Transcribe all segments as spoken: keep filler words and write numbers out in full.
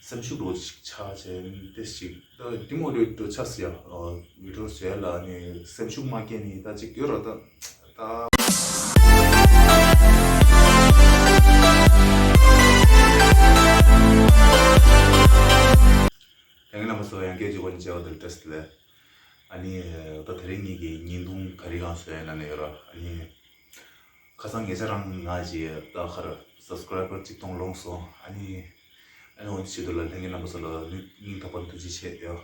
སེམས་ཤུགས་འགྲོ་ཞིག་ཆགས་བྱས་དེ་ཞིག་ད་ཌི་མོ་ཊི་ཝེཊ་འགྲོ་ཆགས་སི་ཡ། ཨ་བི་ཌི་ཡོ་བཟོ་ཡ་ལ་ནི་སེམས་ཤུགས་མ་སྐྱེ་ནི་ད་ཅིག་ཡོད་ར་ད། ད་ལྷན་རྒྱས་རྣམ་པ་ཚོ་ཡང་བསྐྱར་འཇུག་པ་ནི་བྱ་བ་དེར་བཀྲ་ཤིས་བདེ་ལེགས། ཨ་ནི་ད་དེ་རིང་ངེད་ཀྱི་བརྙན་ཐུང་ག་རེ་གང་བཟོ་ཡ་ན་ནི་ཡོད་ར། ཨ་ནི་ཁ་སང་ངེད་ཅག་རང་ང་ཅི་ད་ཁར་སབ་སི་ཀ་རའི་བར་གཅིག་སྟོང་ལོངས་སོང་། ཨ་ནི་ཨ་ནི་འོ་འདི་བྱེད་དུས་ལ་ལྷན་རྒྱས་རྣམ་པ་ཚོ་ལ་ནི་སྙིང་ཐག་པ་ནས་ཐུགས་རྗེ་ཆེ་ཡ།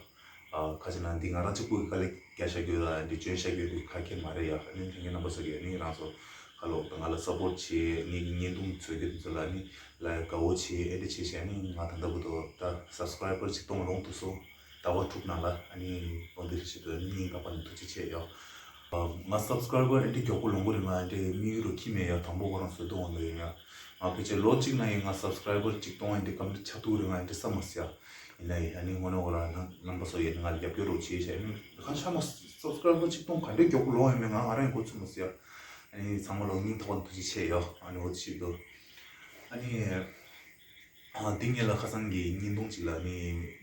ཨ་ཁ་ཅིག་ན་འདི་ང་རང་གཅིག་པུ་གི་དཀའ་ལས་རྒྱག་བཞག་རྒྱུ་ད་འདི་འཇོན་བཞག་རྒྱུ་འདི་ཁ་ཁྱེར་མ་རེད་ཡ། ཨ་ནི་ལྷན་རྒྱས་རྣམ་པ་ཚོ་གིས་ཨ་ནི་རང་ཚོ་ཁ་ལོ་ད་ང་ལ་སབ་པོར་བྱེད་ངེད་ཀྱི་བརྙན་ཐུང་བཟོ་རྒྱུ་འདི་ཚོ་ལ་ནི་ལ་དགའ་བོ་བྱེད་ཨེ་འདྲ་བྱེད་བྱས་ནི་ང་ད་ལྟ་བུ་དོ་ད་སབ་སི་ཀ་རའི་བར་གཅིག་སྟོང་ལོངས་ཐུབ་སོང་། ཟླ་བ་དྲུག་ནང་ལ་ཨ་ནི་འོ་འདི་རེ་ཞིག་ཏུ་ཨ་ནི་སྙིང་ཐག་པ་ནས་ཐུགས་རྗེ་ཆེ་ཡ། ང་སབ་སི་ཀ་རའི་བར་ཨེ་འདྲ་མགྱོགས་པོ་ལོངས་གི་རེད། ང་ཨེ་འདྲ་དམིགས་ཡུལ་རུ་འཁྱེར་མེད་ཡ། དང་པོ་ཁོ་རང་བཟོ་སྟངས་འོ་འདི་ཡིན་ཡ། ང་ཕལ་ཆེར་ལོ་གཅིག་ནང་ཡིན་ང་སབ་སི་ཀ་རའི་བར་གཅིག་སྟོང་ཨེ་འདྲ་ག་འདྲ་ཆགས་ཐུབ་རེད་ང་ཨེ་འདྲ་བསམ་མ་སོང་ཡ། ཡིན་ན་ཡིན་ཨ་ནི་དངོས་གནས་ཁོ་རང་རྣམ་པ་ཚོ་ཡིན་ང་ལ་རྒྱབ་སྐྱོར་རོགས་བྱེད་བྱས་ཨ་ནི་ཁ་ཤ་མ་སབ་སི་ཀ་རའི་བར་གཅིག་སྟོང་ག་འདྲ་མགྱོགས་པོ་ལོངས་ཡོད་མེད་ང་ང་རང་ཡིན་གོ་ཚོད་མ་སོང་ཡ། ཨ་ནི་ཚང་མ་ལོ་སྙིང་ཐག་པ་ནས་ཐུགས་རྗེ་ཆེ་ཡ། ཨ་ནི་འོ་འདི་ཞིག་ཏུ་ཨ་ནི། ཨ་འདི་ངེད་ལ་ཁ་སང་གི་བརྙན་ཐུང་ཅིག་ལ་ནི་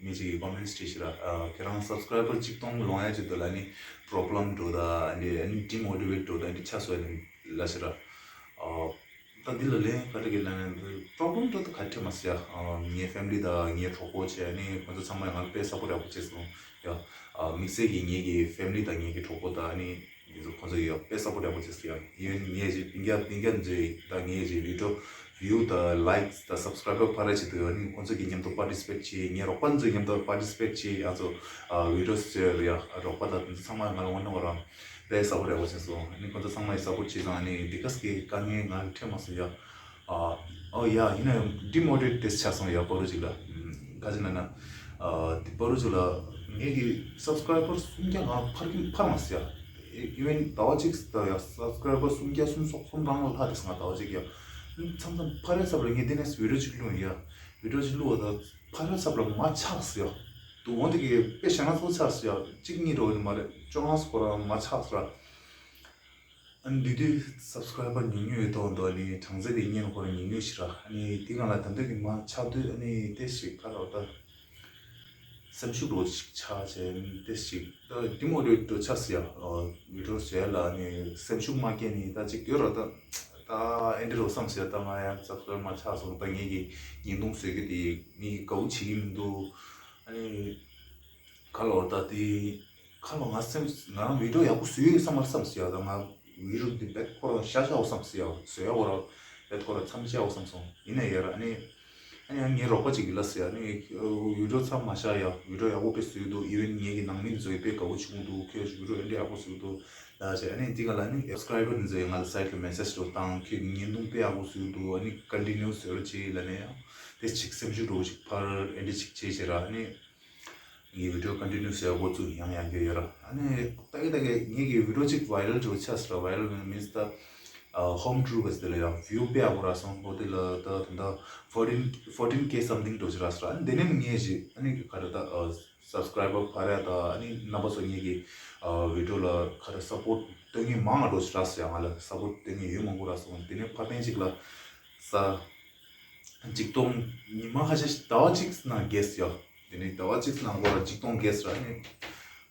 མི་ཅིག་གིས་ཀོ་མེན་ཊི་བྲིས་ཤག་ར། ཨ་ཁྱེད་རང་སབ་སི་ཀ་རའི་བར་གཅིག་སྟོང་ལོངས་ཡ་ཆེད་དུ་ལ་ནི་པོ་རོབ་ལེམ་འགྲོ་ད་ཨ་ནི་ཨ་ནི་ཌི་མོ་ཊི་ཝེཊ་འགྲོ་ད་ཨ་ནི་ཆགས་སོང་ལབ་ཤག་ར། ཨ་ད་འདི་ལ་ལན་ག་འདྲ་གི་ལན་པོ་རོབ་ལེམ་འགྲོ་ད་ག་འདྲ་མ་སོང་ཡ། ཨ་ངའི་ཕེ་མི་ལི་དང་ངའི་གྲོགས་པོ་བྱས་ཨ་ནི་ཁོང་ཚོ་ཚང་མས་ང་ལ་དཔེ་སབ་པོར་ཡག་པོ་བྱས་སོང་ཡ། ཨ་དམིགས་བསལ་གྱི་ངེད་ཀྱི་ཕེ་མི་ལི་དང་ངེད་ཀྱི་གྲོགས་པོ་དང་ཨ་ནི། འདི་ཚོ་ཁོང་ཚོ་ཡོད་དཔེ་སབ་པོར་ཡག་པོ་བྱས་སོང་ཡ། ཨི་ཝེན་ངས་ཅིག་སྤུན་ཀྱག་སྤུན་ཀྱག་འདི་ཚོ་ད་ངས་ཅིག་བི་ཌི་ཡོ་བིའུ་དང་ལའིཀ་དང་སབ་སི་ཀ་རའི་བར་འཕར་ཡ་ཆེད་དུ་ཡོད་ནི་ཁོང་ཚོ་གི་མཉམ་དུ་པར་ཊི་སི་པེཊ་བྱེད། ངའི་རོགས་པ་ཚོའི་མཉམ་དུ་པར་ཊི་སི་པེཊ་བྱེད། ང་ཚོ་ཨ་བི་ཌི་ཡོ་བཟོས་ཡ། རོགས་པ་དང་དེ་ཚོ་ཚང་མ་ང་ལ་དངོས་གནས་ཁོ་རང་དཔེ་སབ་པོར་ཡག་པོ་བྱས་སོང་། ཨ་ནི་ཁོང་ཚོ་ཚང་མ་ཡི་སབ་པོར་བྱས་ཙང་ཨ་ནི་འདི་ག་ས་གི་དཀའ་ངལ་ང་ལ་འཕྲད་མ་སོང་ཡ། ཨ་ཨོ་ཡ་ཡིན་ན་ཡང་ཌི་མོ་ཊི་ཝེཊ་ཆགས་སོང་ཡ། བར་དུ་ཅིག་ལ་ག་ཅི་ན་ན་ཨ་དེ་བར་དུ་ཅིག་ལ་ངེད་ཀྱི་སབ་སི་ཀ་རའི་བར་སུམ་བརྒྱ་ང་འཕར་གི་འཕར་མ་སོང་ཡ། ཨི་ཝེན་ཟླ་བ་གཅིག་ད་ཡ་སབ་སི་ཀ་རའི་བར་སུམ་བརྒྱ་སུམ་སོ་གསུམ་རང་ལ་ལྷག་དེ་སོང་ང་ཟླ་བ་གཅིག་ཡ། མཚམས་མཚམས་འཕར་རེ་ཚབ་ལ་ངས་དེ་ནས་བི་ཌི་ཡོ་གཅིག་བླུགས་ཡ། བི་ཌི་ཡོ་གཅིག་བླུགས་བ་ད་འཕར་རེ་ཚབ་ལ་མ་ཆགས་སོང་ཡ། དུ་འོང་དེ་གི་དཔེ་ཞེ་ན་ཚོ་ཆགས་སོང་ཡ། གཅིག་གཉིས་འགྲོ་གི་མ་རེད། བཅོ་ལྔ་སྐོར་མ་ཆགས་སོང་ར། ཨ་ནི་དེ་དུས་སབ་སི་ཀ་རའི་བར་ཉུང་ཉུང་ཡོད་དོ་འདུག་ཨ་ནི་གྲངས་ཚད་དེ་བརྙན་ཁོ་རང་ཉུང་ཉུང་ཞིག་ར། ཨ་ནི་དེ་སྒང་ལ་ད་འདོད་ཀྱི་མ་ཆགས་དུས་ཨ་ནི་དེ་ཞིག་ག་རེ་ད་སེམས་ཤུགས་འགྲོ་ཞིག་ཆགས་བྱས་དེ་ཞིག་ད་ཌི་མོ་ཊི་ཝེཊ་འགྲོ་ཆགས་སི་ཡ། ཨ་བི་ཌི་ཡོ་བཟོ་ཡ་ལ་ཨ་ནི་སེམས་ཤུགས་མ་སྐྱེ་ནི་ད་ཅིག་ཡོད་ར། ད་ད་ཨེ་འདྲ་རོ་བསམ་སི་ཡ། ད་ང་ཡང་སབ་སི་ཀ་རའི་བར་མ་ཆགས་སོང་། ད་ངེད་ཀྱི་བརྙན་ཐུང་བཟོ་རྒྱུ་དེ་མི་གི་དགའ་བོ་བྱེད་ཀྱི་མི་འདུག་ཨ་ནི། ཁ་ལོ་ད་དེ་ཁ་ལོ་ང་སེམས་ང་རང་བི་ཌི་ཡོ་ཡག་པོ་བཟོས་ཡོད་བསམ་མ་བསམ་སི་ཡ། ད་ང་བི་ཌི་ཡོ་འདི་བེད་ཁོ་རང་ཤ་ཤ་བོ་བསམ་སི་ཡ། བཟོ་ཡ་བོ་ར་བེད་ཁོ་རང་མཚམས་ཤ་བོ་བསམ་སོང་། ཡིན་ན་ཡ་ར་ཨ་ནི་ཨ་ནི་ངའི་རོགས་པ་ཅིག་གིས་ལབ་སི་ཡ། ཨ་ནི་བི་ཌི་ཡོ་མཚམས་མ་བཞག་ཡ། བི་ཌི་ཡོ་ཡག་པོ་དཔེ་བཟོས་འདུག་ཨི་ཝེན་ངེད་ཀྱི་ནང་མི་འདི་ཚོ་ཡི་དཔེ་དགའ་བོ་བྱུང་འདུག་ཁྱོད་བི་ཌི་ཡོ་ཨེ་འདྲ་ཡག་པོ་བཟོས་འདུག་ལབ་བྱས། ཨ་ནི་འདི་ག་ལ་ནི་སབ་སི་ཀ་རའི་བར་འདི་ཚོ་ཡི་ང་ལ་སའིཊ་ལ་མེ་སེཇ་འགྲོ་བཏང་ཁྱོད་ཀྱི་བརྙན་ཐུང་དཔེ་ཡག་པོ་བཟོས་འདུག་ཨ་ནི་ཀོན་ཊི་ནིའུ་བཟོས་རོགས་བྱེད་ལབ་ནས་ཡང་དེ་ཅིག་སེམས་ཤུགས་འགྲོ་བོ་ཅིག་འཕར་ཨེ་འདྲ་ཅིག་བྱས་བྱས་ར། ཨ་ནི། ངའི་བི་ཌི་ཡོ་ཀོན་ཊི་ནིའུ་བཟོ་ཡག་འགོ་བཙུགས་ཡང་ཡང་རྒྱུ་ཡོད་ར། ཨ་ནི་ད་གི་ད་གི་ངེད་ཀྱི་བི་ཌི་ཡོ་གཅིག་ཝའི་རལ་འགྲོ་ཆགས་སོང་ར། ཝའི་རལ་མིན་སི་ད་ཧོམ་ཊུ་ག་ཟེར་ལ་ཡང་བིའུ་དཔེ་ཡག་པོ་རག་སོང་། འོ་དེ་ལ་ད་ད་ད་ཕོར་ཊིན་ཕོར་ཊིན་ཀེ་སམ་ཐིང་འགྲོ་ཆགས་རག་སོང་ར། ཨ་ནི་དེ་ནས་ངེད་ཀྱི་ཨ་ནི་ག་རེ་ད་སབ་སི་ཀ་རའི་བར་འཕར་ཡ་ད་ཨ་ནི་རྣམ་པ་ཚོ་ངེད་ཀྱི་བི་ཌི་ཡོ་ལ་ག་རེ་སབ་པོར་ཊི་སྟོན་མཁན་མང་ང་འགྲོ་ཆགས་རག་སོང་ཡ། ང་ལ་སབ་པོར་ཊི་སྟོན་མཁན་ཡོད་མང་པོ་རག་སོང་། དེ་ནས་ཕར་ཕན་ཅིག་ལ་ས་གཅིག་སྟོང་ཉི་མ་ཁ་ཤས་ཟླ་བ་གཅིག་ནང་རྒྱས་ཡོད། དེ་ནས་ཟླ་བ་གཅིག་ནང་སྐོར་ལ་གཅིག་སྟོང་རྒྱས་ར་ནི།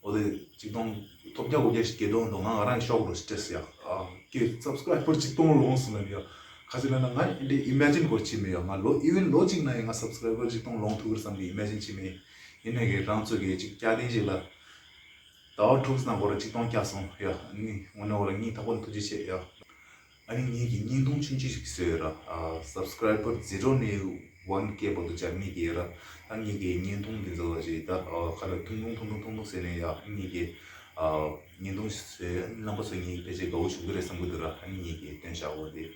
འོ་དེ་གཅིག་སྟོང་ཐོབ་རྒྱ་གོ་རྒྱ་ཞིག་རྒྱས་དོན་དུ་ང་ང་རང་ཤོག་རོ་སི་ཊེ་སི་ཡ། ཨ་ཀྱེ་སབ་སི་ཀ་རའི་བར་གཅིག་སྟོང་ལོངས་སོང་ན་ཡ། ཁ་ཅིག་ལ་ན་ང་འདི་ཨི་མེ་ཇིན་གོ་ཆི་མེད་ཡ། ང་ལོ་ཨི་ཝེན་ལོ་གཅིག་ན་ཡ་ང་སབ་སི་ཀ་རའི་བར་གཅིག་སྟོང་ལོངས་ཐུབ་ཀྱི་རེད་བསམ་གྱི་ཨི་མེ་ཇིན་ཆི་མེད། ཡིན་ན་གི་རང་ཚོ་གི་གཅིག་སྐྱག་ལྡན་ཞིག་ལ། ཟླ་བ་དྲུག་ནང་སྐོར་ལ་གཅིག་སྟོང་བཀྱག་སོང་ཡ། ཨ་ནི་དངོས་གནས་ཁོ་རང་སྙིང་ཐག་པ་ནས་ཐུགས་རྗེ་ཆེ་ཡ། ཨ་ནི་ངེད་ཀྱི་བརྙན་ཐུང་ཆུང་ཆུང་ཞིག་བཟོས་ཡོད་ར། ཨ་སབ་སི་ཀ་རའི་བར་ཛི་རོ་ནས་ཝན་ཀེ་བར་དུ་སྦྱར་མཁན་ཅིག་ཡོད་ར། ད་ངེད་ཀྱི་བརྙན་ཐུང་འདི་ཚོ་ལ་ཞིག་ད་ཨ་ག་ལ་ཐུང་ཐུང་ཐུང་ཐུང་ཐུང་ཐུང་ཟེར་ནས་ཡ། ངེད་ཀྱི་ཨ་བརྙན་ཐུང་ཞིག་བཟོས། རྣམ་པ་ཚོ་ངེད་ཀྱི་ཕལ་ཆེར་དགའ་བོ་བྱུང་གི་རེད་བསམ་གྱི་འདུག་ར། ཨ་ནི་ངེད་ཀྱི་སྟོན་བཞག་འོ་དེ།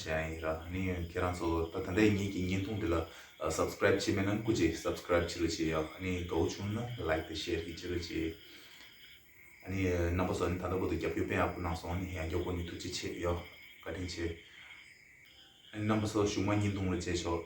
བྱས་ཡིན་ར། ཨ་ནི་ཁྱེད་རང་ཚོ་ད་ད་ལྟའི་ངེད་ཀྱི་བརྙན་ཐུང་འདི་ལ་སབ་སི་ཀ་རའིབ་བྱས་མེད་ན་སྐུ་མཁྱེན་སབ་སི་ཀ་རའིབ་བྱེད་རོགས་བྱེད་ཡ། ཨ་ནི་དགའ་བོ་བྱུང་ན་ལའིཀ་དང་ཤེར་གྱིས་བྱེད་རོགས་བྱེད། ཨ་ནི་རྣམ་པ་ཚོ་ཨ་ནི་ད་ལྟ་བར་དུ་རྒྱབ་སྐྱོར་དཔེ་ཡག་པོ་གནང་སོང་། ཨ་ནི་ཡང་བསྐྱར་སྒོ་ནས་ཐུགས་རྗེ་ཆེ་ཡ། བཀའ་དྲིན་ཆེ། ཨ་ནི་རྣམ་པ་ཚོ་གཞུག་མ་བརྙན་ཐུང་ལ་མཇལ་ཆོག